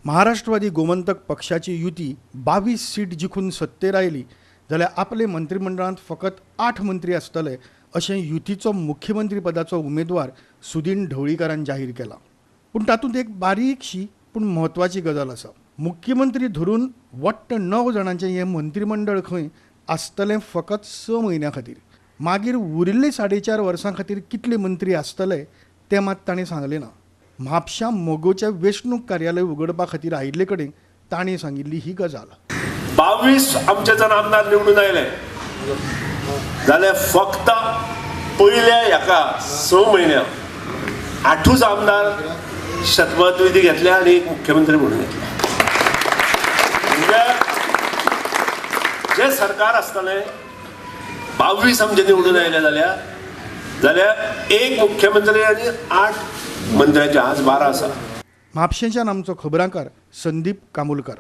महाराष्ट्रवादी गोमंतक पक्षाची युती 22 सीट जिखून सत्तेर आयली जाल्यार आपले मंत्रिमंडळांत फकत 8 मंत्री आसतले अशें युतीचो मुख्यमंत्री पदाचो उमेदवार सुदीन ढवळीकारान जाहीर केला. पूण तातूंत एक बारीकशी पूण म्हत्वाची गजाल आसा. मुख्यमंत्री धरून वट्ट 9 जाणांचें हें मंत्रिमंडळ खंय आसतलें फकत 6 म्हयन्यां खातीर. मागीर उरिल्ले 4.5 वर्सां खातीर कितले मंत्री आसतले ते मात ताणें सांगलें ना. म्हापशां मगोच्या वेंचणूक कार्यालय उगडपा खातीर आयिल्ले कडेन ताणें सांगिल्ली ही गजाल. 22 आमचे जण आमदार निवडून आयले जाल्यार फक्त पयल्या हेका 6 म्हयन्याक 8 आमदार शपथविधी घेतले आनी एक मुख्यमंत्री म्हणून घेतले. म्हणजे जे सरकार आसतलें 22 आमचे निवडून आयले जाल्यार एक मुख्यमंत्री आनी 8 मंत्र्याचे, आज 12 आसा. म्हापशेंच्यान आमचो खबराकार संदीप कामुलकर.